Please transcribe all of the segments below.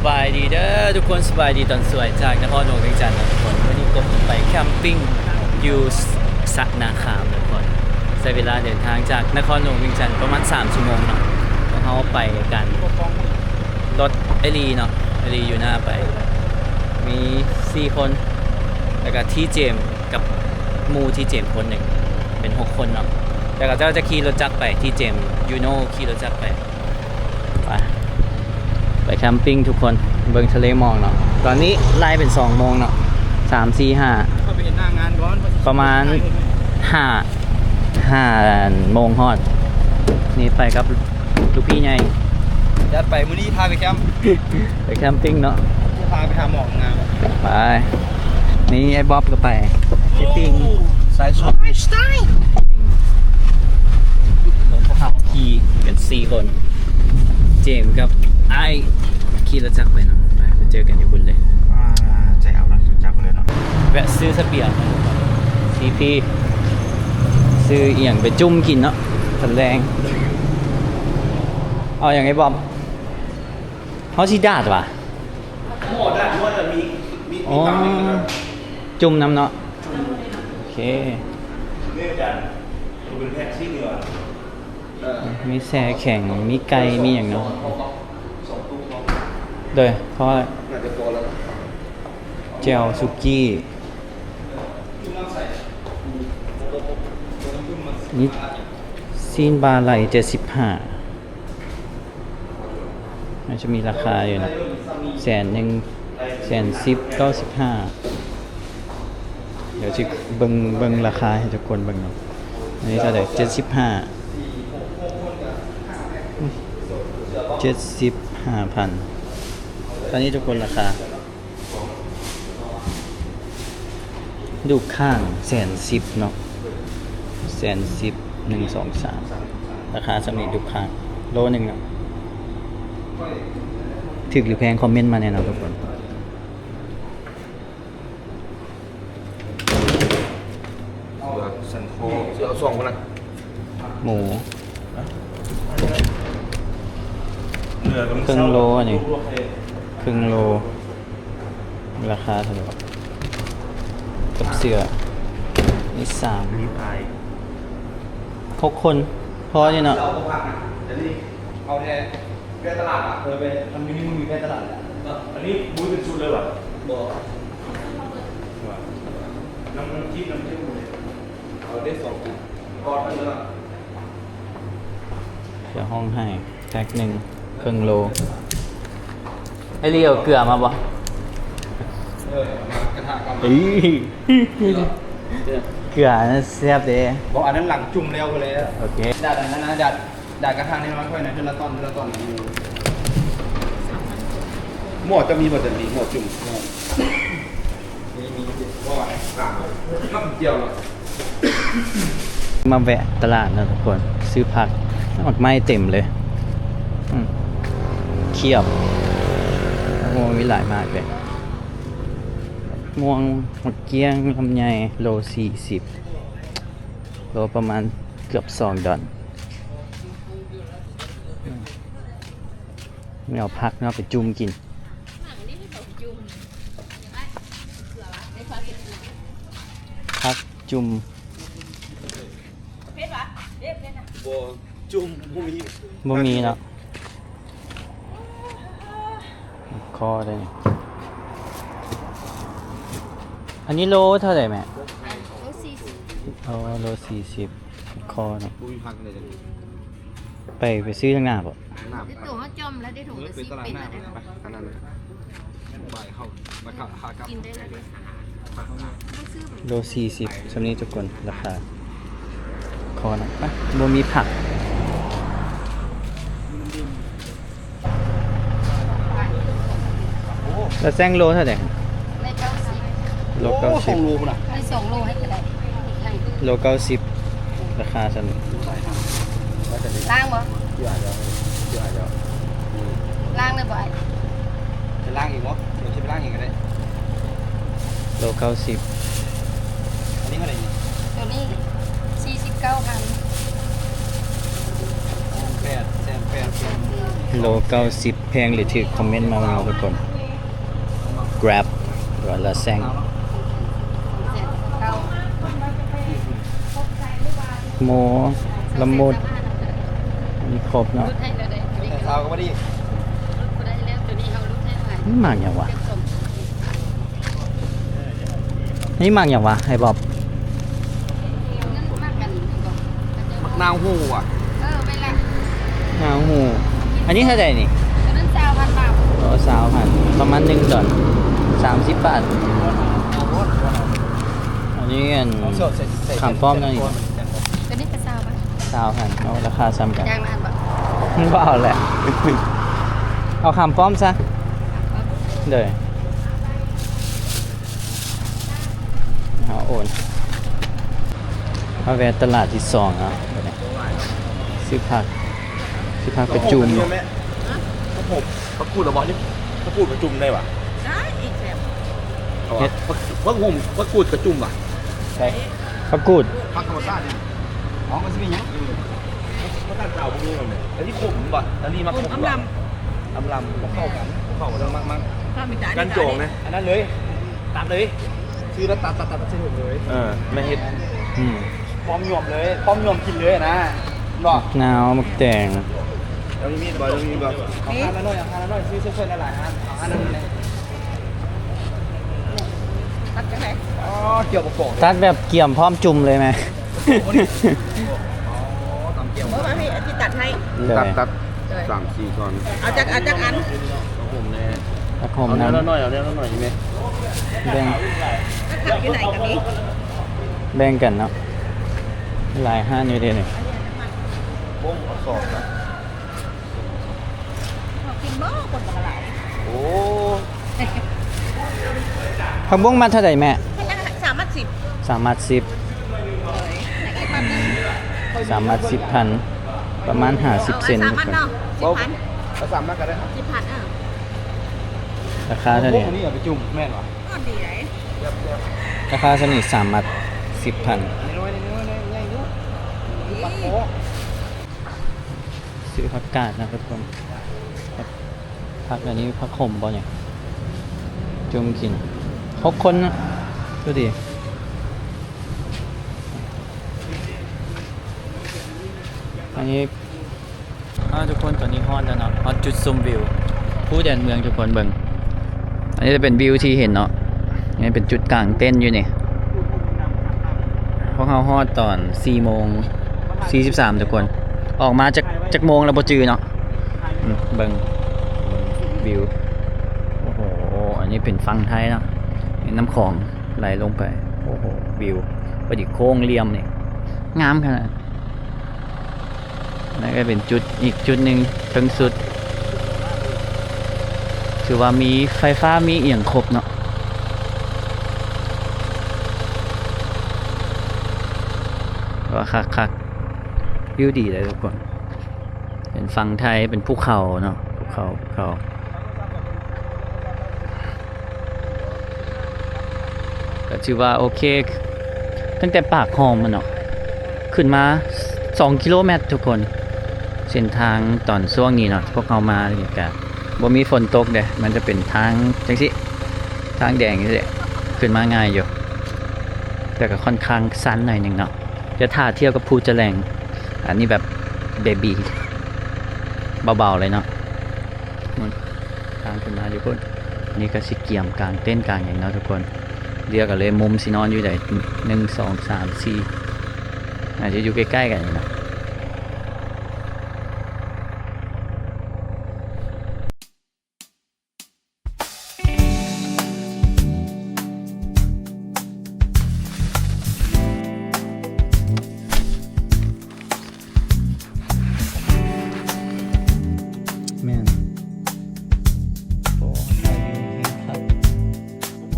ສະບາຍດີເດີທຸກຄົນ, ສະບາຍດີຕອນສວຍຈາກນະຄອນຫຼວງວຽງຈັນເນາະທຸກຄົນ. ມື້ນີ້ກໍໄປແຄມປິງຢູ່ສະນາຄາມທຸກຄົນ. ໃຊ້ເວລາເດີນທາງຈາກນະຄອນຫຼວງວຽງຈັນປະມານສາມຊົ່ວໂມງເນາະ. ພວກເຮົາໄປກັນ ລົດເອລີເນາະ, ເອລີຢູ່ໜ້າໄປ ມີສີ່ຄົນ ແລ້ວກະທີ່ເຈມ ກັບໝູ່ທີ່ເຈມຄົນໜຶ່ງ ເປັນຫົກຄົນເນາະ. ແລ້ວເຂົາເຈົ້າຈະຂີ່ລົດຈັກໄປ, ທີ່ເຈມ ຢູໂນ ຂີ່ລົດຈັກໄປ. ໄປ ໄປແຄມປິງທຸກຄົນ, ເບິ່ງທະເລໝອກເນາະ. ຕອນນີ້ໄລ່ເປັນສອງໂມງເນາະ, ສາມ ສີ່ ຫ້າ ເຂົ້າໄປເຮັດໜ້າງານກ່ອນ ປະມານຫ້າ ຫ້າໂມງຮອດ. ນີ້ໄປກັບລູກພີ່ໃຫຍ່. ຢາກໄປ ມື້ນີ້ພາໄປແຄມ ໄປແຄມປິງເນາະ, ຈະພາໄປຫາໝອກງາມ. ໄປ ນີ້ໄອ້ບອບກໍໄປທີ່ປິງ ສາຍສຸດ ເບິ່ງພວກເຮົາຂີ່ກັນສີ່ຄົນ, ເຈມກັບອ້າຍຂີ່ລົດຈັກໄປເນາະ. ໄປ ໄປເຈີກັນຢູ່ພຸ້ນເລີຍ. ອ່າ ໃຈເອົາເນາະ, ຈັກໄປເລີຍເນາະ. ແວະຊື້ສະບຽງ ຊີພີ ຊື້ອີ່ຫຍັງໄປຈຸ່ມກິນເນາະ ຕອນແລງ. ເອົາຫຍັງໄອ້ບອມ? ເຮົາຊິດາດຫວາ? ໝໍ້ດາດ ໝໍ້ດາດມີ ມີ ມີ ອໍ ຕຳໜຶ່ງນະ ຈຸ່ມນຳເນາະ. ໂອເຄ ນີ້ອາຈານ ເປັນແພັກຊີ້ນດີກວ່າ. ມີແຊ່ແຂງ ມີໄກ່ ມີຫຍັງເນາະ. ໂດຍ ພໍແລ້ວ ໜ້າຈະພໍແລ້ວ. ແຈ່ວສຸກີ້ ນີ້ຊີ້ນບາໄຫຼເຈັດສິບຫ້າ. ມັນຈະມີລາຄາຢູ່ນະ ແສນໜຶ່ງ ແສນສິບ ເກົ້າສິບຫ້າ. ດຽວຊິເບິ່ງ ເບິ່ງລາຄາໃຫ້ທຸກຄົນເບິ່ງເນາະ. ອັນນີ້ເທົ່າໃດ? ເຈັດສິບຫ້າ ເຈັດສິບຫ້າພັນ. ຕອນນີ້ທຸກຄົນ ລາຄາ ດູກຂ້າງແສນສິບເນາະ, ແສນສິບ ໜຶ່ງ ສອງ ສາມ ລາຄາສ່ຳນີ້ ດູກຂ້າງໂລໜຶ່ງເນາະ. ຖືກຫຼືແພງ ຄອມເມັນມາແນ່ນອນທຸກຄົນ. ເສື້ອສັນຄໍ ເສື້ອສອງຄົນນະ ໝູ ເໜືອກັບ ເຄິ່ງໂລ ອັນນີ້ ເຄິ່ງໂລ. ລາຄາເທົ່າໃດວະ? ກັບເສື້ອນີ້ສາມ ນີ້ອາຍ ຫົກຄົນ ພໍຢູ່ເນາະ. ເອົາແທ້ ແປດຕະຫຼາດອະ ເອີ ໄປທຳຢູ່ນີ້ ມີແປດຕະຫຼາດ. ອັນນີ້ບໍ່ເປັນຊຸດເລີຍຫວາ? ບໍ່ ນ້ຳ ນ້ຳຈິ້ມ ນ້ຳຈິ້ມ ເອົາໄດ້ສອງຈຸດ ເສື້ອຮ້ອງໄຫ້ ແພັກໜຶ່ງ ເຄິ່ງໂລ. ໄອ້ລີເອົາເກືອມາບໍ່? ເອີ ມາກະທະກ່ອນ. ເອີ ເກືອ ເກືອ ເກືອແຊບເດ້. ບໍ່ ອັນນັ້ນຫຼັງຈຸ່ມແລ້ວພຸ້ນແຫຼະ. ໂອເຄ ດາດອັນນັ້ນນະ ດາດ ດາດກະທະນ້ອຍໆ ຂ້ອຍນະ ເທື່ອລະຕ່ອນ ເທື່ອລະຕ່ອນ. ໝໍ້ຈະມີບໍ່? ຈະມີໝໍ້ຈຸ່ມ. ມາແວະຕະຫຼາດເນາະທຸກຄົນ ຊື້ຜັກ ໝາກໄມ້ເຕັມເລີຍ. ອືມ ຄຽບ ໂອ້ ມີຫຼາຍໝາກເລີຍ. ມ່ວງ ໝາກກ້ຽງ ລຳໄຍ ໂລສີ່ສິບ ໂລປະມານເກືອບສອງດອນ. ອືມ ແນວຜັກເນາະ ໄປຈຸ່ມກິນ ຜັກຈຸ່ມ. ເຜັດຫວາ? ເຜັດ ເຜັດນະ. ບໍ່ ຈຸ່ມບໍ່ມີ ບໍ່ມີເນາະ. ຄໍໄດ້ນີ້ ອັນນີ້ໂລເທົ່າໃດແມ່? ໂລສີ່ສິບ. ອໍ ໂລສີ່ສິບ ຄໍເນາະ. ບໍ່ມີຜັກເລີຍ. ໄປ ໄປຊື້ທາງໜ້າບໍ່? ໄດ້ໂຕເຮົາຈ່ອມແລ້ວ ໄດ້ຖົງລະສິບເປັນແລ້ວເດ້. ໄປ ອັນນັ້ນ ໄປເຂົ້າ ໄປເຂົ້າຫາກັບ ກິນໄດ້ແລ້ວເດ້. ໂລສີ່ສິບ ສ່ຳນີ້ທຸກຄົນ ລາຄາ. ຂໍນະ ໄປ ບໍ່ມີຜັກ. ແລ້ວແຊງໂລເທົ່າໃດ? ໂລເກົ້າສິບ. ໂລເກົ້າສິບ. ໂອ້ ສອງໂລພຸ້ນນະ. ເອົາສອງໂລໃຫ້ກໍໄດ້. ໂລເກົ້າສິບ ລາຄາສ່ຳນີ້. ລ້າງບໍ່? ລ້າງເລີຍບໍ່ອ້າຍ? ໄປລ້າງອີກບໍ່? ດຽວຊິໄປລ້າງອີກກໍໄດ້. ໂລເກົ້າສິບ. ອັນນີ້ເທົ່າໃດນີ້? ໂຕນີ້ສີ່ສິບເກົ້າພັນ. ແປດແສນ ໂລເກົ້າສິບ ແພງຫຼືຖືກ ຄອມເມັນມາເບິ່ງເນາະທຸກຄົນ. Grab ຫຼືວ່າລາແຊງ ໝູ ລະມຸດ ມີຄົບເນາະ. ແຕ່ຊາວກໍບໍ່ໄດ້ ມັນໝາກຫຍັງວະ? ນີ້ໝາກຫຍັງວະ ໄອ້ບອບ? ໝາກນາວຫູ່ອະ. ເອີ ແມ່ນລະ ນາວຫູ່. ອັນນີ້ເທົ່າໃດນີ້? ໂຕນັ້ນຊາວພັນບາດ. ອໍ ຊາວພັນ ປະມານໜຶ່ງດອນ ສາມສິບບາດ. ອັນນີ້ອັນ ຂາມປ້ອມເນາະນີ້. ໂຕນີ້ກໍຊາວພັນ. ຊາວພັນ. ເອົາ ລາຄາສ່ຳກັນ. ຈ້າງມາອັນບໍ່? ບໍ່ເອົາແຫຼະ ເອົາຂາມປ້ອມຊະ. ໂດຍ. ເຮົາໂອນ ມາແວ່ຕະຫຼາດທີສອງເນາະ ບັດນີ້ຊື້ຜັກ ຊື້ຜັກໄປຈຸ່ມ. ຜັກໂຫມ ຜັກກູດລະບໍ່ນີ້? ຜັກກູດກະຈຸ່ມໄດ້ຫວາ? ໄດ້ ອີກແຊບ. ເອົາຫວາ? ຜັກ ຜັກໂຫມ ຜັກກູດກະຈຸ່ມຫວາ? ໃສ່ຜັກກູດ ຜັກທຳມະຊາດນີ້. ອໍ ມັນຊິມີຫຍັງ? ເອີ ຜັກກາດຂາວບໍ່ມີແມ່ນບໍ່? ອັນນີ້ຂົມບໍ່? ອັນນີ້ມັກຂົມບໍ່? ອຳລຳ ອຳລຳ ບໍ່ເຂົ້າກັນ ບໍ່ເຂົ້າກັນ ມັກ ມັກ ກັນຈອງນະ. ອັນນັ້ນເລີຍ ຕັດເລີຍ ຊື້ແລ້ວຕັດ ຕັດ ຕັດ ຕັດໃສ່ຖົງເລີຍ. ເອີ ມາເຮັດ ອືມ ພ້ອມຫຍວມເລີຍ ພ້ອມຫຍວມກິນເລີຍນະ ເນາະ. ໝາກນາວ ໝາກແຕງ ເອົາມີດບໍ່? ເອົາມີດບໍ່? ເອົາ ມີ ຫັ້ນລະໜ້ອຍ ເອົາ ຫັ້ນລະໜ້ອຍ ຊື້ຊ່ວຍໆ ຫຼາຍໆ ຫັ້ນ ເອົາ ຫັ້ນລະໜ້ອຍ. ຕັດຈັ່ງໃດ? ອໍ ກ່ຽວປະກອບ ຕັດແບບກຽມພ້ອມຈຸ່ມເລີຍແມ. ອໍ ຕຳກຽວ ເອົາມາພີ່ ຊິຕັດໃຫ້. ຕັດ ຕັດ ໂດຍ ສາມສີ່ທ່ອນ. ເອົາຈັກ ເອົາຈັກອັນ? ຜັກໂຫມແດ່ ຜັກໂຫມ ເອົາແນວລະໜ້ອຍ ເອົາແນວລະໜ້ອຍນີ້ແມ. ແບ່ງ ຢູ່ໃນກໍມີ ແບ່ງກັນເນາະ ຫຼາຍຮ້ານຢູ່ເດນີ້. ບົ້ງເອົາສອງນະ. ເຮົາກິນບໍ່ ຄົນມັນຫຼາຍ. ໂອ້ ຜັກບົ້ງມັດເທົ່າໃດແມ່? ສາມມັດສິບ. ສາມມັດສິບ. ໂດຍ ສາມມັດສິບພັນ ປະມານຫ້າສິບເຊັນ. ເອົາສາມມັດເນາະ ສິບພັນ. ເອົາສາມມັດກໍໄດ້ ສິບພັນ. ເອີ ລາຄາເທົ່າໃດ? ອັນນີ້ເອົາໄປຈຸ່ມແມ່ນຫວາ? ກໍດີໃດ. ລາຄາສ່ຳນີ້ ສາມມັດສິບພັນ. ນ້ອຍໆ ໃຫຍ່ໆ ຢູ່ ປັກໂຄ. ຊື້ຜັກກາດນະທຸກຄົນ. ຜັກ ອັນນີ້ຜັກຂົມບໍ່ນີ້? ຈຸ່ມກິນ ຫົກຄົນນະ ພໍດີ. ອັນນີ້ ອ່າ ທຸກຄົນ ຕອນນີ້ຮອດແລ້ວເນາະ ຮອດຈຸດຊົມວິວພູແດນເມືອງ. ທຸກຄົນເບິ່ງ ອັນນີ້ຈະເປັນວິວທີ່ເຫັນເນາະ ນີ້ເປັນຈຸດກາງເຕັນຢູ່ນີ້. ພວກເຮົາຮອດຕອນສີ່ໂມງສີ່ສິບສາມ ທຸກຄົນ. ອອກມາຈັກ ຈັກໂມງແລ້ວບໍ່ຈື່ເນາະ. ອືມ ເບິ່ງ ເບິ່ງວິວ. ໂອ້ໂຫ ອັນນີ້ເປັນຝັ່ງໄທເນາະ ເຫັນນ້ຳຂອງໄຫຼລົງໄປ. ໂອ້ໂຫ ວິວ ພໍດີໂຄ້ງຫຼ່ຽມນີ້ ງາມຂະໜາດ. ນັ້ນກໍເປັນຈຸດ ອີກຈຸດໜຶ່ງເທິງສຸດ ຖືວ່າມີໄຟຟ້າ ມີອີ່ຫຍັງຄົບເນາະ. ວ່າຄັກໆ ວິວດີເລີຍທຸກຄົນ. ເປັນຝັ່ງໄທ ເປັນພູເຂົາເນາະ ພູເຂົາ ພູເຂົາ. ກໍຖືວ່າໂອເຄ ຕັ້ງແຕ່ປາກຫ້ອງມັນເນາະ ຂຶ້ນມາສອງກິໂລແມັດທຸກຄົນ. ເສັ້ນທາງຕອນຊ່ວງນີ້ເນາະ ພວກເຮົາມານີ້ກະບໍ່ມີຝົນຕົກເດ້ ມັນຈະເປັນທາງຈັ່ງຊີ້ ທາງແດງຈັ່ງຊີ້ ຂຶ້ນມາງ່າຍຢູ່ ແຕ່ກໍຄ່ອນຂ້າງຊັນໜ້ອຍໜຶ່ງເນາະ. ຈະຖ້າທຽບກັບພູຈະແລງ ອັນນີ້ແບບເບບີ ເບົາໆ ເລີຍເນາະ. ທາງຂຶ້ນມາຢູ່ພຸ້ນ ນີ້ກໍຊິກຽມກາງເຕັນກາງຫຍັງເນາະທຸກຄົນ. ເລືອກເອົາເລີຍ ມຸມຊິນອນຢູ່ໃດ ໜຶ່ງ ສອງ ສາມ ສີ່ ອາດຈະຢູ່ໃກ້ໆ ກັນນີ້ເນາະ. ແມ່ນ ໂອ້ ຖ່າຍວິວແຮງຄັກ.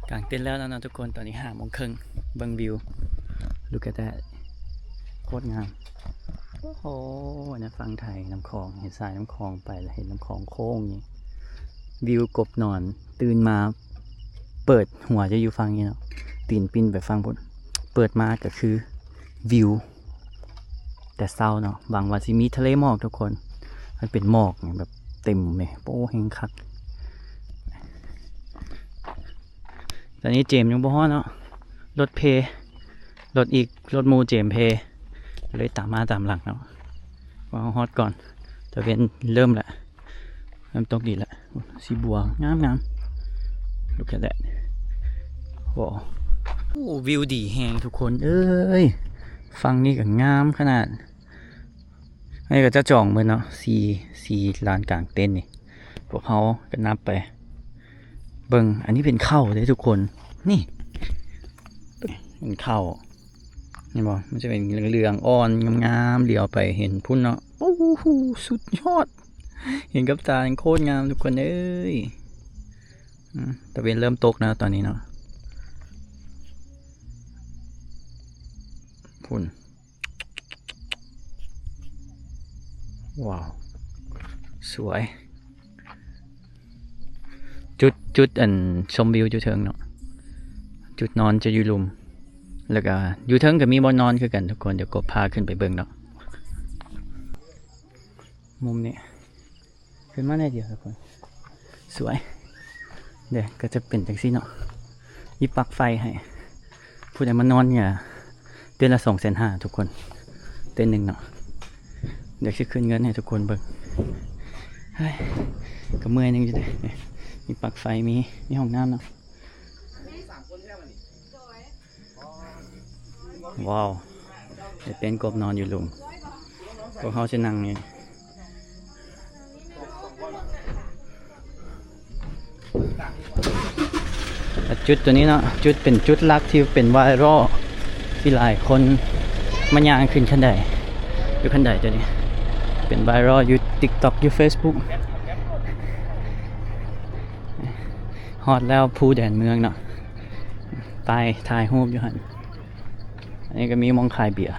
ກາງເຕັນແລ້ວແລ້ວເນາະທຸກຄົນ ຕອນນີ້ຫ້າໂມງເຄິ່ງ ເບິ່ງວິວ Look at that ໂຄດງາມ. ໂອ້ໂຫ ນະ ຝັ່ງໄທ ນ້ຳຂອງ ເຫັນສາຍນ້ຳຂອງໄປ ແລ້ວເຫັນນ້ຳຂອງໂຄ້ງນີ້ ວິວກົບນອນ ຕື່ນມາ ເປີດຫົວຈະຢູ່ຝັ່ງນີ້ເນາະ ຕີນປິ່ນໄປຝັ່ງພຸ້ນ ເປີດມາກໍຄືວິວແຕ່ເຊົ້າເນາະ. ຫວັງວ່າຊິມີທະເລໝອກທຸກຄົນ ມັນເປັນໝອກແບບເຕັມເລີຍ ໂອ້ ແຮງຄັກ. ຕອນນີ້ເຈມຍັງບໍ່ຮອດເນາະ ລົດເພ ລົດອີກ ລົດໝູ່ເຈມເພ ເລີຍຕາມມາຕາມຫຼັງເນາະ ວ່າເຮົາຮອດກ່ອນ. ຕາເວັນເລີ່ມແລ້ວ ເລີ່ມຕົກດິນແລ້ວ ສີບົວງາມໆ Look at that ໂອ້ ວິວດີແຮງທຸກຄົນເອີຍ ຝັ່ງນີ້ກໍງາມຂະໜາດ. ອັນນີ້ກໍຈະຈອງເບິດເນາະ ສີ່ ສີ່ລານກາງເຕັນນີ້ ພວກເຮົາກໍນັບໄປເບິ່ງ. ອັນນີ້ເປັນເຂົ້າເດ້ທຸກຄົນ ນີ້ເປັນເຂົ້າ ເຫັນບໍ່ ມັນຈະເປັນເຫຼືອງໆ ອ່ອນງາມໆ ຫຼຽວໄປເຫັນພຸ້ນເນາະ. ໂອ້ໂຫ ສຸດຍອດ ເຫັນກັບຕາໂຄດງາມທຸກຄົນເອີຍ. ອືມ ຕາເວັນເລີ່ມຕົກແລ້ວຕອນນີ້ເນາະ ພຸ້ນ. ວ້າວ ສວຍ ຈຸດ ຈຸດອັນຊົມວິວຢູ່ເທິງເນາະ ຈຸດນອນຈະຢູ່ລຸ່ມ ແລ້ວກະຢູ່ເທິງກໍມີບ່ອນນອນຄືກັນທຸກຄົນ. ດຽວກົບພາຂຶ້ນໄປເບິ່ງເນາະ ມຸມນີ້ ຂຶ້ນມາໜ້ອຍດຽວທຸກຄົນ ສວຍ ເດ້ ກໍຈະເປັນຈັ່ງຊີ້ເນາະ ມີປັກໄຟໃຫ້. ຜູ້ໃດມານອນເນຍ ເຕັນລະສອງແສນຫ້າທຸກຄົນ ເຕັນໜຶ່ງເນາະ. ດຽວຊິຂຶ້ນເງິນໃຫ້ທຸກຄົນເບິ່ງ ເຮີ້ຍ ກໍເມື່ອຍໜຶ່ງຢູ່ເດ້. ມີປັກໄຟ ມີ ມີຫ້ອງນ້ຳເນາະ. ວ້າວ ໄດ້ເປັນກົບນອນຢູ່ລຸ່ມ ພວກເຮົາຊິນັ່ງນີ້ ແລະ ຈຸດຕົວນີ້ເນາະ ຈຸດ ເປັນຈຸດຫຼັກທີ່ເປັນໄວຣັລ ທີ່ຫຼາຍຄົນມາຍ່າງຂຶ້ນຂັ້ນໄດ ຢູ່ຂັ້ນໄດຕົວນີ້ ເປັນໄວຣັລຢູ່ TikTok ຢູ່ Facebook. ຮອດແລ້ວພູແດນເມືອງເນາະ ໄປຖ່າຍຮູບຢູ່ຫັ້ນ. ອັນນີ້ກໍມີໝ່ອງຂາຍເບຍ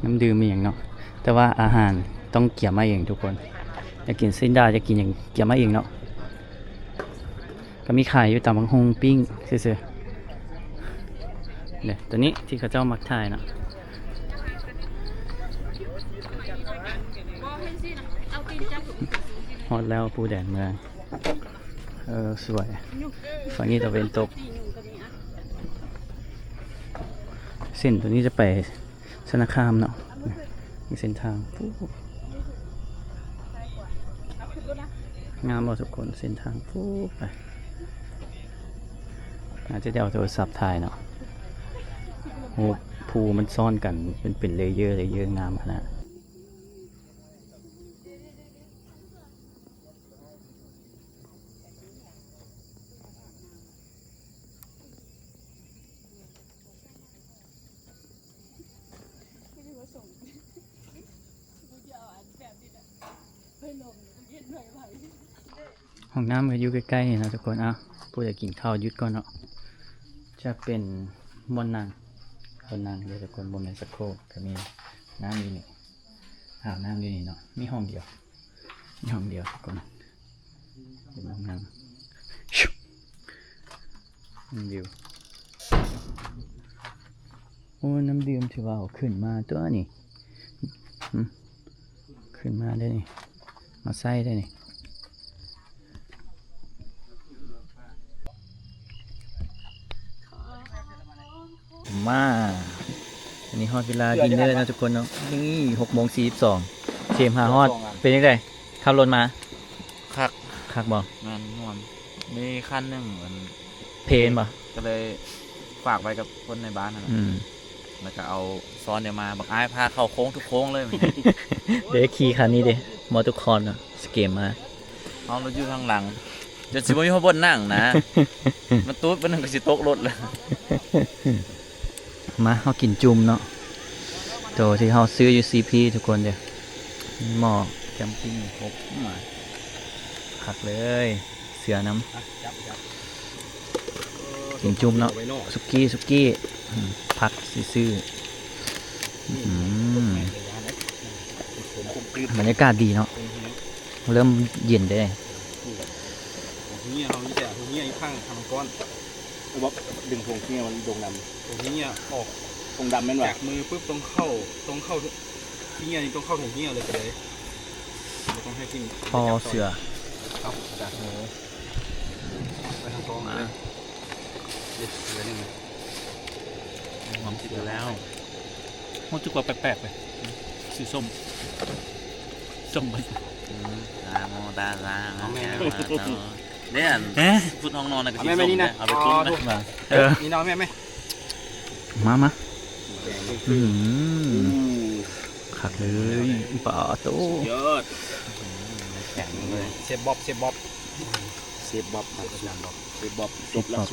ນ້ຳດື່ມອີ່ຫຍັງເນາະ ແຕ່ວ່າອາຫານຕ້ອງກຽມມາເອງທຸກຄົນ. ຢາກກິນຊີ້ນດາດ ຢາກກິນຫຍັງກຽມມາເອງເນາະ. ກໍມີຂາຍຢູ່ຕຳບັກຫຸ່ງປີ້ງຊື່ໆ ເດ້ ຕົວນີ້ທີ່ເຂົາເຈົ້າມັກຖ່າຍເນາະ. ຮອດແລ້ວພູແດນເມືອງ. ເອີ ສວຍ ຝັ່ງນີ້ຕາເວັນຕົກ. ເສັ້ນຕົວນີ້ຈະໄປຊະນະຄາມເນາະ ມີເສັ້ນທາງ ງາມບໍ່ທຸກຄົນ ເສັ້ນທາງ ໄປ ອາດຈະໄດ້ເອົາໂທລະສັບຖ່າຍເນາະ. ໂອ້ ພູມັນຊ້ອນກັນເປັນ ເປັນເລເຢີ ເລເຢີ ງາມຂະໜາດ. ຫ້ອງນ້ຳກໍຢູ່ໃກ້ໆ ນີ້ເນາະທຸກຄົນ. ເອົ້າ ຜູ້ໃດກິນເຂົ້າຢຸດກ່ອນເນາະ. ຈະເປັນບ່ອນນັ່ງ ບ່ອນນັ່ງເດີທຸກຄົນ ບໍ່ແມ່ນຊັກໂຄກ. ກໍມີນ້ຳຢູ່ນີ້ ອາບນ້ຳຢູ່ນີ້ເນາະ. ມີຫ້ອງດຽວ ມີຫ້ອງດຽວທຸກຄົນ ເປັນຫ້ອງນ້ຳ. ໂອ້ ນ້ຳດື່ມ ຖືວ່າເອົາຂຶ້ນມາຕົວະນີ້ ຂຶ້ນມາໄດ້ນີ້ ມາໃຊ້ໄດ້ນີ້. ມາ ອັນນີ້ຮອດເວລາດິນເນີແລ້ວທຸກຄົນເນາະ. ນີ້ ຫົກໂມງສີ່ສິບສອງ ເຊມຫາຮອດ. ເປັນຈັ່ງໃດ ຂັບລົດມາ? ຄັກ ຄັກບໍ່? ແມ່ນ ມ່ວນ. ມີຄັນໜຶ່ງ ອັນ ເພນບໍ່? ກໍເລີຍຝາກໄວ້ກັບຄົນໃນບ້ານຫັ້ນນະ. ອືມ ແລ້ວກໍເອົາຊ້ອນດຽວມາ ບັກອ້າຍພາເຂົ້າໂຄ້ງທຸກໂຄ້ງເລີຍ. ເດ້ ຂີ່ຄັນນີ້ເດ້ ມໍເຕີຄອນເນາະ ສະເກມມາ. ເຮົາລະຢູ່ທາງຫຼັງ ຈົນຊິບໍ່ມີບ່ອນນັ່ງນະ. ມັນຕູດ ມັນກໍຊິຕົກລົດແລ້ວ. ມາ ເຮົາກິນຈຸ່ມເນາະ ໂຕທີ່ເຮົາຊື້ຢູ່ ຊີພີ ທຸກຄົນເດີ. ມີໝໍ້ແຄມປິງຄົບ ຄັກເລີຍ ເສືອນຳ. ກິນຈຸ່ມເນາະ ສຸກີ້ ສຸກີ້ ອືມ ຜັກຊື່ໆ ອືມ ບັນຍາກາດດີເນາະ ເລີ່ມເຢັນເດ້. ໂຮງເຮຍເຮົາມີແຕ່ໂຮງເຮຍຢູ່ຂ້າງທາງກ້ອນ ແລ້ວບອກດຶງໂຮງເຮຍມັນດົງດຳ ໂຮງເຮຍອອກ ດົງດຳແມ່ນຫວາ? ຈາກມືປຶບຕ້ອງເຂົ້າ ຕ້ອງເຂົ້າ ເຮຍນີ້ຕ້ອງເຂົ້າໂຮງເຮຍເລີຍ ກໍເລີຍບໍ່ຕ້ອງໃຫ້ກິນ ພໍເສືອ ເອົາ ຈາກມື ໄປທາງກ້ອງເລີຍ ເດັດເຫຼືອໜຶ່ງ ຫອມສຸກແລ້ວ ຮູ້ສຶກວ່າແປກໆເລີຍ ສີສົ້ມ ສົ້ມ ອືມ ຕາໂມຕາລາ ເອົາແມ່ນ ເດ້ ອັນ ເອີ ພຸດຫ້ອງນອນນະ ກໍ ເອົາແມ່ນ ສີສົ້ມ ນີ້ນະ ເດ້ ເອົາໄປຕົ້ມນະ ເອີ ນີ້ເນາະ ແມ່ນ ມາ ມາ ອືມ ຄັກເລີຍ ປາໂຕ ສຸດຍອດ ແຂງເລີຍ ເຊຟບອບ ເຊຟບອບ ເຊຟບອບ ເຊຟບອບ ເຊຟບອບ ເຊຟບອບ ເຊຟບອບ ເຊຟບອບ ເຊຟບອບ ເຊຟບອບ ເຊຟບອບ ເຊຟບອບ ເຊຟບອບ ເຊຟບອບ ເຊຟ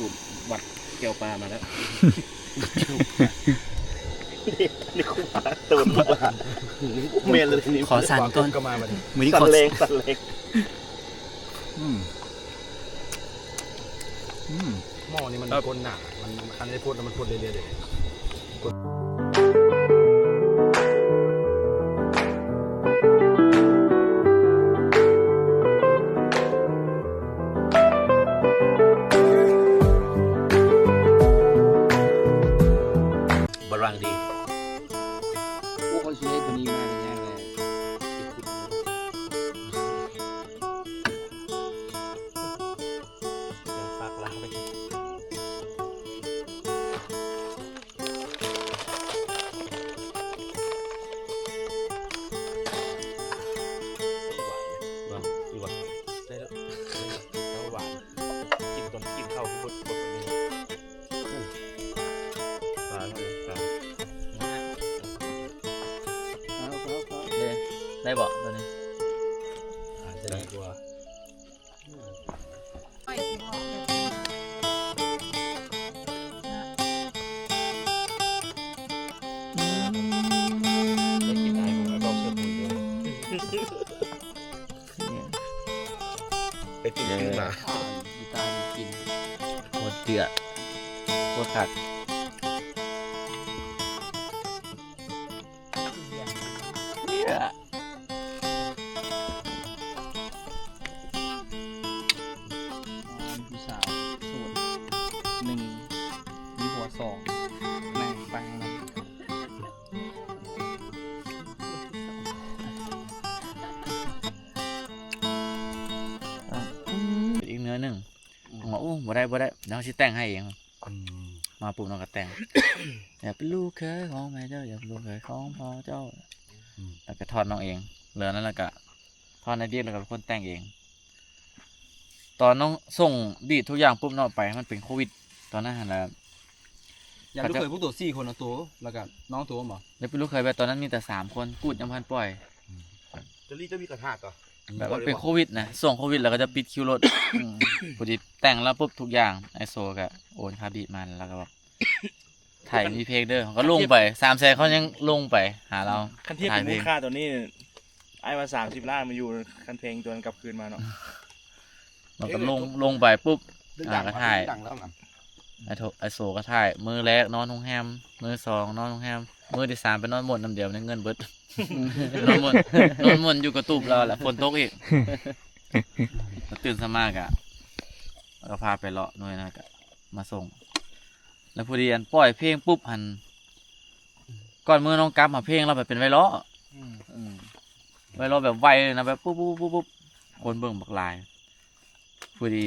ບອບ ແກ້ວປາມາແລ້ວ ນີ້ຄືວ່າໂຕນລູກຫຼານ ແມ່ນເລີຍນີ້ ຂໍສັ່ນກ່ອນ ມື້ນີ້ຂໍສັ່ນແຮງ ສັ່ນແຮງ ອືມ ອືມ ໝໍ້ນີ້ມັນກົ້ນໜາ ມັນ ມັນຄັນໄດ້ພົດແລ້ວມັນພົດເລື້ອຍໆເດ້. ບາລັງດີ ໂອ້ ຂ້ອຍຊິເຮັດຕົວນີ້ມາແຕ່ຍາກແລ້ວ ຝາກລາວໄປ ຫວານ ຫວານ ໄດ້ແລ້ວ ຫວານ ກິນຕອນກິນເຂົ້າຄືບົດ ບົດແບບນີ້ ປາເນາະ ປາ ເດ້ ໄດ້ບໍ່ຕົວນີ້? ອາດຈະດີກວ່າ ໄດ້ກິນຫຼາຍ ບໍ່ໄດ້ເວົ້າເຊິ່ງຫຸ່ນເດີ ໄປກິນຂຶ້ນມາ ອີຕາກິນ ໂຄດເດືອດ ໂຄດຄັກ ເອີ ຜູ້ສາວໂສດໜຶ່ງ ມີຜົວສອງ ນັ່ງຟັງນຳ ອີກເນື້ອໜຶ່ງ ອືມ ວ່າ ໂອ້ ບໍ່ໄດ້ ບໍ່ໄດ້ ດຽວເຮົາຊິແຕ່ງໃຫ້ເອງ ອືມ ມາປຸບນ້ອງກໍແຕ່ງ ຢາກເປັນລູກເຂີຍຂອງແມ່ເຈົ້າ ຢາກເປັນລູກເຂີຍຂອງພໍ່ເຈົ້າ ອືມ ແລ້ວກໍທ່ອນນ້ອງເອງ ເຫຼືອນັ້ນແລ້ວກໍທ່ອນອ້າຍດິກ ແລ້ວກໍເປັນຄົນແຕ່ງເອງ ຕອນນ້ອງສົ່ງບີດທຸກຢ່າງປຸບເນາະ ໄປ ມັນເປັນໂຄວິດ ຕອນນັ້ນຫັ້ນລະ ຢາກເປັນລູກເຂີຍພວກໂຕສີ່ຄົນນະ ໂຕ ແລ້ວກໍນ້ອງໂຕບໍ່ ຢາກເປັນລູກເຂີຍ ແບບຕອນນັ້ນມີແຕ່ສາມຄົນ ກູດຍັງບໍ່ທັນປ່ອຍ ອືມ ເຈົ້າລີ້ ເຈົ້າມີກະທາກໍ ແບບມັນເປັນໂຄວິດນະ ຊ່ວງໂຄວິດແລ້ວກໍຈະປິດຄິວລົດ ພໍດີແຕ່ງແລ້ວປຸບທຸກຢ່າງ ອ້າຍໂຊກໍໂອນຄ່າບີດມາ ແລ້ວກໍແບບ ໄທມີເພງເດີ ເຮົາກໍລົງໄປ ສາມແສນ ເຂົາຍັງລົງໄປຫາລາວ ຄັນທຽບເປັນມູນຄ່າຕອນນີ້ ອ້າຍວ່າສາມສິບລ້ານມັນຢູ່ ຄັນເພງຕົວນັ້ນກັບຄືນມາເນາະ ມັນກໍລົງ ລົງໄປປຸບ ອ່າ ກໍຖ່າຍ ອ້າຍໂຊກໍຖ່າຍ ມື້ແລກນອນໂຮງແຮມ ມື້ສອງນອນໂຮງແຮມ ມື້ທີສາມໄປນອນໝົດນຳດຽວ ເງິນເບິດ ນອນໝົດ ນອນໝົດຢູ່ກະຕູບລາວແຫຼະ ຝົນຕົກອີກ ຕື່ນເຊົ້າມາກະ ກໍພາໄປເລາະໜ່ວຍນະ ກະມາສົ່ງ ແລ້ວພໍດີອັນປ່ອຍເພງປຸບຫັ້ນ ກ່ອນມື້ນ້ອງກັບຫາ ເພງລາວໄປເປັນໄວຣັລ ອືມ ອືມ ໄວຣັລແບບໄວເລີຍນະ ແບບປຸບໆໆ ຄົນເບິ່ງບັກຫຼາຍ ພໍດີ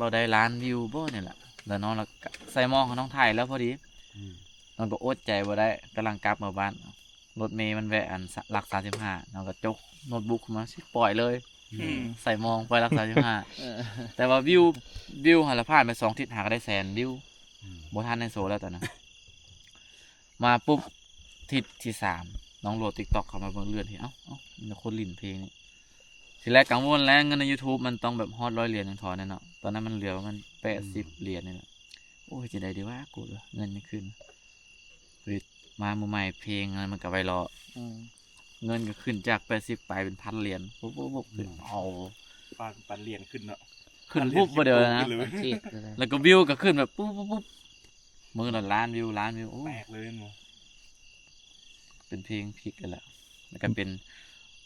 ລາວໄດ້ລ້ານວິວບໍ່ນີ້ແຫຼະ ແລ້ວນ້ອງລະກະໃສ່ໝອກໃຫ້ນ້ອງຖ່າຍແລ້ວພໍດີ ອືມ ນ້ອງກໍອົດໃຈບໍ່ໄດ້ ກຳລັງກັບມາບ້ານ ລົດເມມັນແວະອັນ ສ- ຫຼັກສາມສິບຫ້າ ນ້ອງກໍຈົກໂນ້ດບຸກຂຶ້ນມາ ຊິປ່ອຍເລີຍ ອືມ ໃສ່ໝອກປ່ອຍຫຼັກສາມສິບຫ້າ ເອີ ແຕ່ວ່າວິວ ວິວຫັ້ນລະຜ່ານໄປສອງທິດຫາກໍໄດ້ແສນວິວ ອືມ ບໍ່ທັນໄດ້ໂຊແລ້ວຕອນນັ້ນ ມາປຸບ ທິດທີສາມ ນ້ອງໂຫຼດຕິກຕັອກເຂົ້າມາເບິ່ງ ເລື່ອນເຫັນ ເອົ້າ ເອົ້າ ມີແຕ່ຄົນຫຼິ້ນເພງນີ້ ທີແລກກັງວົນແລ້ວ ເງິນໃນຢູທູບມັນຕ້ອງແບບຮອດຮ້ອຍຫຼຽນຈັ່ງຖອນແນ່ເນາະ ຕອນນັ້ນມັນເຫຼືອປະມານແປດສິບຫຼຽນນີ້ແຫຼະ ອືມ ໂອ້ຍ ເຮັດຈັ່ງໃດດີວະ ກູ ເງິນຍັງຂຶ້ນ ມາມື້ໃໝ່ເພງນັ້ນມັນກໍໄວຣັລ ອືມ ເງິນກໍຂຶ້ນຈາກແປດສິບໄປເປັນພັນຫຼຽນ ປຸບໆໆ ຂຶ້ນ ອືມ ເອົາ ປັນ ປັນຫຼຽນຂຶ້ນເນາະ ຂຶ້ນວຸບບໍ່ດຽວນະ ເຈັດເລີຍ ແລ້ວກໍວິວກໍຂຶ້ນແບບປຸບໆໆ ມື້ລະລ້ານວິວ ລ້ານວິວ ໂອ້ ແຕກເລີຍແມ່ນບໍ່? ເປັນເພງພິກຫັ້ນແຫຼະ ແລ້ວກໍເປັນ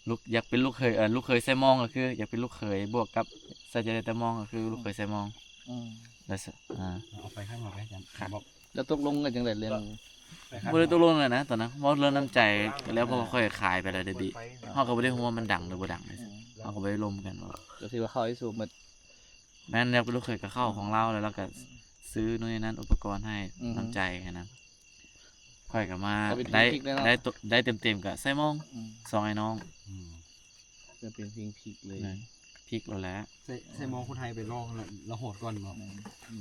ລູກ ຢາກເປັນລູກເຂີຍ ເອີ ລູກເຂີຍໃສ່ມອງ ກໍຄືຢາກເປັນລູກເຂີຍບວກກັບໃສ່ໃຈໄດ້ແຕ່ມອງ ກໍຄືລູກເຂີຍໃສ່ມອງ ອືມ ແລ້ວ ອ່າ ເອົາໄປຂ້າງນອກໄດ້ ອາຈານ ບອກ ແລ້ວຕົກລົງກັນຈັ່ງໃດເລື່ອງ ບໍ່ໄດ້ຕົກລົງເລີຍນະຕອນນັ້ນ ເວົ້າເລື່ອງນ້ຳໃຈ ແລ້ວເພາະວ່າຂ້ອຍຂາຍໄປແລ້ວເດບີ ເຮົາກໍບໍ່ໄດ້ຮູ້ວ່າມັນດັງຫຼືບໍ່ດັງ ເຮົາກໍບໍ່ໄດ້ລົມກັນ ກໍຖືວ່າເຂົ້າທີ່ສຸດໝົດ ແມ່ນ ແລ້ວລູກເຂີຍກໍເຂົ້າຂອງລາວ ແລ້ວລາວກໍຊື້ໂນ່ນນີ້ນັ້ນ ອຸປະກອນໃຫ້ ອືຮຶ ນ້ຳໃຈຫັ້ນນະ ຂ້ອຍກໍມາ ກໍເປັນ ໄດ້ ເປັນພິກເລີຍເນາະ ໄດ້ໂຕ ໄດ້ເຕັມໆກໍໃສ່ມອງ ອືມ ສອງອ້າຍນ້ອງ ອືມ ກໍເປັນເພງພິກເລີຍ ແມ່ນ ພິກແລ້ວແຫຼະ ໃສ່ ໃສ່ໝໍ້ຄົນໄທໄປລອງແລ້ວ ແລ້ວໂຫດກ່ອນບໍ່? ແມ່ນ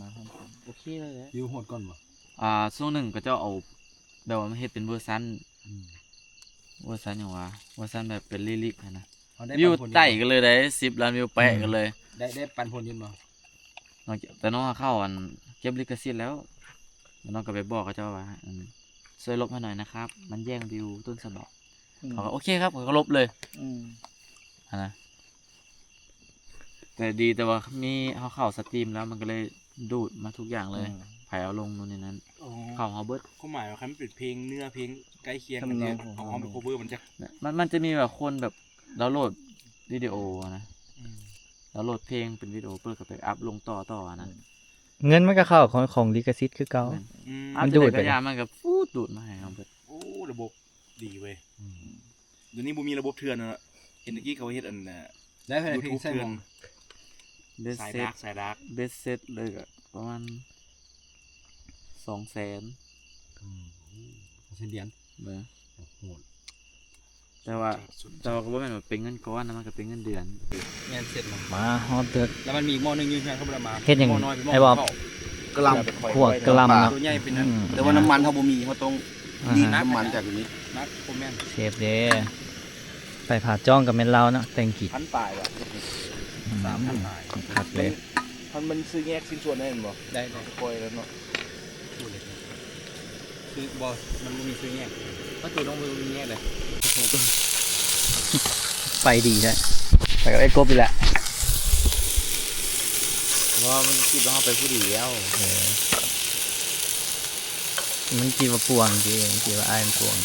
ມາໂຫດກ່ອນ ໂອເຄເລີຍແຫຼະ ຢູ່ໂຫດກ່ອນບໍ່? ອ່າ ຊ່ວງໜຶ່ງເຂົາເຈົ້າເອົາ ແບບວ່າມາເຮັດເປັນເວີຊັນ ອືມ ເວີຊັນຫຍັງວະ ເວີຊັນແບບເປັນລິລິກຫັ້ນນະ ວິວໄຕ່ກັນເລີຍເດ້ ສິບລ້ານວິວແປະກັນເລີຍ ໄດ້ ໄດ້ປັນຜົນຢູ່ບໍ່? ແຕ່ນ້ອງເຂົ້າອັນເກັບລິຂະສິດແລ້ວ ແລ້ວນ້ອງກໍໄປບອກເຂົາເຈົ້າວ່າ ອັນ ຊ່ວຍລົບໃຫ້ໜ້ອຍນະຄັບ ມັນແຍ່ງວິວຕົ້ນສະບັບ ອືມ ເຂົາກໍໂອເຄຄັບ ເຂົາກໍລົບເລີຍ ອືມ ຫັ້ນນະ ແຕ່ດີແຕ່ວ່າມີ ເຮົາເຂົ້າສະຕຣີມແລ້ວ ມັນກໍເລີຍດູດມາທຸກຢ່າງເລີຍ ອືມ ໃຜເອົາລົງໂນ່ນນີ້ນັ້ນ ອໍ ເຂົ້າເຮົາເບິດ ຄວາມໝາຍວ່າຄັນມັນເປັນເພງເນື້ອເພງໃກ້ຄຽງກັນນີ້ ເຮົາໄປ cover ມັນຈະ ມັນ ມັນຈະມີແບບຄົນແບບດາວໂຫຼດວິດີໂອນະ ອືມ ດາວໂຫຼດເພງເປັນວິດີໂອ ເພິ່ນກໍໄປອັບລົງຕໍ່ ຕໍ່ນະ ອືມ ເງິນມັນກໍເຂົ້າຂອງ ຂອງລິຂະສິດຄືເກົ່າ ແມ່ນ ອືມ ມັນດູດໄປ ອັບຈັ່ງໃດກໍຢ່າ ມັນກໍຟູດດູດມາໃຫ້ເຮົາເບິດ ໂອ້ ລະບົບດີເວີຍ ອືມ ດຽວນີ້ບໍ່ມີລະບົບເຖື່ອນແລ້ວເນາະ ເຫັນແຕ່ກີ້ເຂົາເຮັດອັນ ແລ້ວໃຫ້ເພງໃສ່ໝອງ ສາຍດາກ ສາຍດາກ ເບັດເສັດເລີຍກໍປະມານສອງແສນ ອືມ ສອງແສນຫຼຽນ ແມ່ນ ໂຫດ ແຕ່ວ່າ ແຕ່ວ່າກໍບໍ່ແມ່ນວ່າເປັນເງິນກ້ອນນະ ມັນກໍເປັນເງິນເດືອນ ແມ່ນເສັດມາ ມາຮອດເດີ ແລ້ວມັນມີອີກໝໍ້ໜຶ່ງຢູ່ເຮືອນ ເຂົາບໍ່ໄດ້ມາ ເຮັດຫຍັງ ໝໍ້ນ້ອຍເປັນໝໍ້ ໄອ້ບອບ ເຂົ້າ ກະລຳ ຂົ້ວກະລຳເນາະ ຕົວໃຫຍ່ເປັນ ອືມ ແຕ່ວ່ານ້ຳມັນເຮົາບໍ່ມີ ເຮົາຕ້ອງ ອ່າຮະ ດີດນ້ຳມັນຈາກນີ້ ໜັກ ບໍ່ແມ່ນ ເຊຟເດ້ ໄປຜ່າຈ້ອງກໍແມ່ນລາວເນາະ ແຕ່ງກິນ ພັນປາຍວ່ະ ອືມ ສາມພັນປາຍ ຄັກເລີຍ ມັນ ມັນຊື້ແຍກຊິ້ນສ່ວນໄດ້ແມ່ນບໍ່? ໄດ້ ໄດ້ ປ່ອຍແລ້ວເນາະ ຄືບໍ່ ມັນບໍ່ມີຊື້ແຍກ ປະຕູລົງບໍ່ມີແຍກເລີຍ ໄປດີແທ້ ໄປກັບໄອ້ກົບນີ້ແຫຼະ ເພາະວ່າມັນຄິດວ່າເຮົາໄປຜູ້ດຽວ ເອີ ມັນຄິດວ່າປ່ວງຕິ ມັນຄິດວ່າອ້າຍມັນປ່ວງ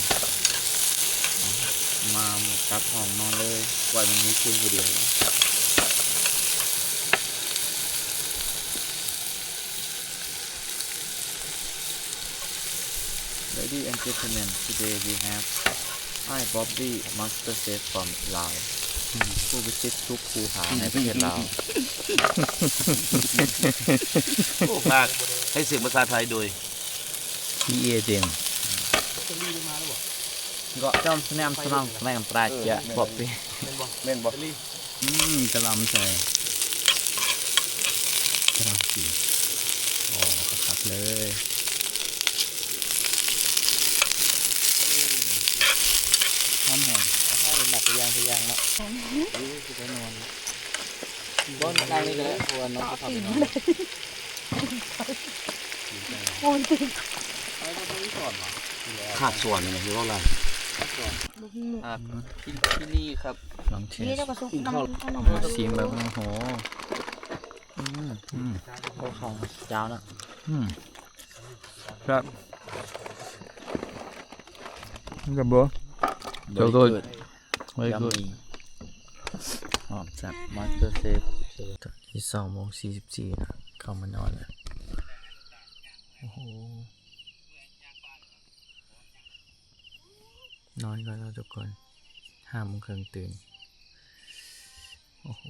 ມາກັບຫ້ອງນອນເລີຍ ປ່ອຍມັນມີຄືຜູ້ດຽວ. Ladies and gentlemen, today we have ອ້າຍບອບບີ ມາສເຕີເຊຟ from ລາວ ຜູ້ພິຊິດທຸກພູຜາໃນປະເທດລາວ. ໂອ້ ພາກໃຫ້ສຽງພາສາໄທໂດຍ ພີເອ ເຈມ ເກາະຈອມສະແໜມສະໜອງສະແໜງຕາເຈຍ ບອບບີ ແມ່ນບໍ່? ແມ່ນບໍ່? ອືມ ກະຫຼໍ່າໃສ່ ກະຫຼໍ່າປີ ໂອ້ ຄັກໆເລີຍ ຫອມແຮງ ເອົາໄປໝັກຢ່າງ ຢ່າງເນາະ ໂອ້ຍ ຄືໄປນອນ ບໍ່ ນັ່ງນີ້ກໍໄດ້ ເພາະວ່ານ້ອງຊິພາໄປນອນ ໂອ້ຍ ຕິດ ຂາດສ່ວນນີ້ນະ ຄືວ່າຫຼາຍ ຂາດສ່ວນ ອ່າ ທີ່ ທີ່ນີ້ຄັບ ລອງເທສ ນີ້ລະກໍສຸກນຳ ມາຊີມເບິ່ງ ໂອ້ໂຫ ອືມ ອືມ ໂອ້ ຂອງຈາວນະ ອືມ ແຊບ Very good. Very good. Yummy. ຫອມແຊບ ມາສເຕີເຊຟ ນີ້ສອງໂມງສີ່ສິບສີ່ນະ ເຂົ້າມານອນແລ້ວ ໂອ້ໂຫ ນອນກ່ອນເນາະທຸກຄົນ ຫ້າໂມງເຄິ່ງຕື່ນ ໂອ້ໂຫ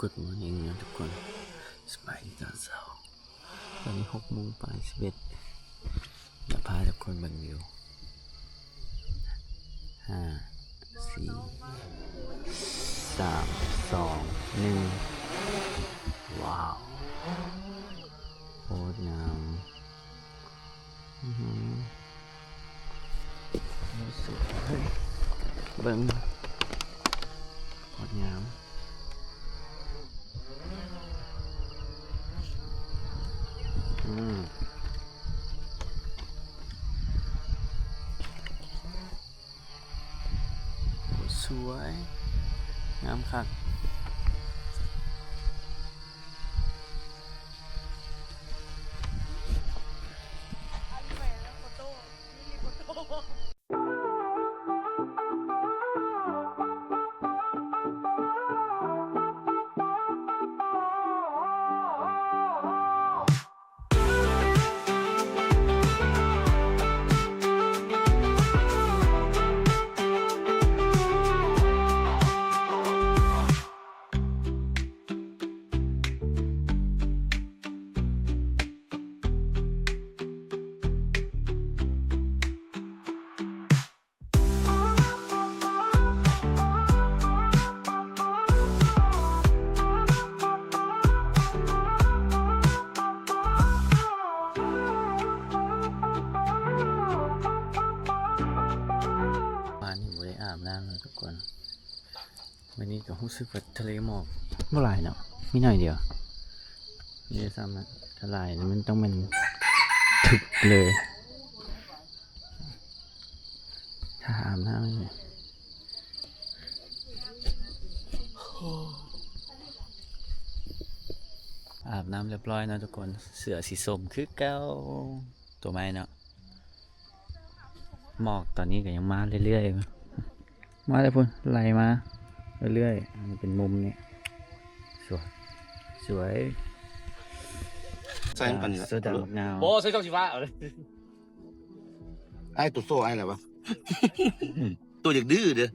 Good morning ນະທຸກຄົນ ສະບາຍດີຕອນເຊົ້າ ຕອນນີ້ຫົກໂມງປາຍສິບເອັດ ດຽວພາທຸກຄົນເບິ່ງວິວ ຫ້າ ສີ່ ສາມ ສອງ ໜຶ່ງ ວ້າວ ໂຄດງາມ ອືຫື ສວຍ ເບິ່ງ ໂຄດງາມ ອືມ ໂອ້ ສວຍ ງາມຄັກ. ວັນນີ້ກໍຮູ້ສຶກວ່າທະເລໝອກບໍ່ຫຼາຍເນາະ ມີໜ້ອຍດຽວ. ນີ້ຊ້ຳນະ ຖ້າຫຼາຍນີ້ມັນຕ້ອງແມ່ນທຶບເລີຍ. ຖ້າອາບນ້ຳນີ້ ອາບນ້ຳຮຽບຮ້ອຍເນາະທຸກຄົນ ເສື້ອສີສົ້ມຄືເກົ່າ ຕົວໃໝ່ເນາະ. ໝອກຕອນນີ້ກໍຍັງມາເລື້ອຍໆ ມາແລ້ວພຸ້ນ ໄຫຼມາເລື້ອຍໆ. ອັນນີ້ເປັນມຸມນີ້ ສວຍ ສວຍ. ໃສ່ນຳກັນນີ້ແຫຼະ ໂຊດາໝາກນາວ ບໍ່ໃສ່ຊ່ອງສີຟ້າ ເອົາເລີຍ. ອ້າຍໂຕໂຊອ້າຍແລ້ວວະ ໂຕຢາກດື້ເດີ້.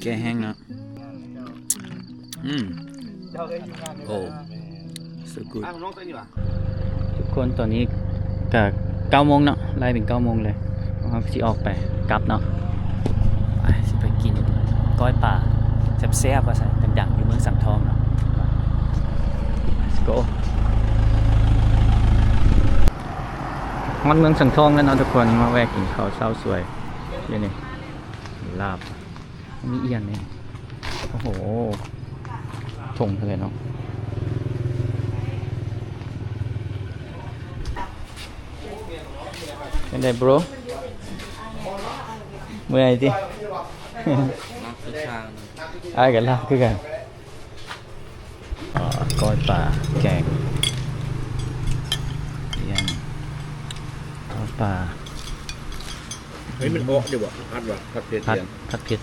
ແກ່ແຮງເນາະ. ອືມ ໂອ້ so good. ທຸກຄົນ ຕອນນີ້ກະເກົ້າໂມງເນາະ ໄລ່ເປັນເກົ້າໂມງເລີຍ. ເຮົາຊິອອກໄປກັບເນາະ ໄປ ຊິໄປກິນກ້ອຍປາແຊບໆ ວ່າຊັ້ນ ດັງໆ ຢູ່ເມືອງສັງທອງເນາະ. Let's go. ຮອດເມືອງສັງທອງແລ້ວເນາະທຸກຄົນ ມາແວ່ກິນເຂົ້າເຊົ້າສວຍຢູ່ນີ້ ລາບ ມີອີ່ຫຍັງນີ້ ໂອ້ໂຫ ຖົງເທົ່າໃດເນາະ. ເປັນໃດ bro ເມື່ອຍຕິ? ອ້າຍກໍລາບຄືກັນ. ອ່າ ກ້ອຍປາ ແກງ ອີ່ຫຍັງ ກ້ອຍປາ. ເຮີ້ຍ ມັນອອກຢູ່ບໍ່? ຜັດວ່າ ຜັດເຜັດ ຜັດ ເອີງ ຜັດເຜັດ.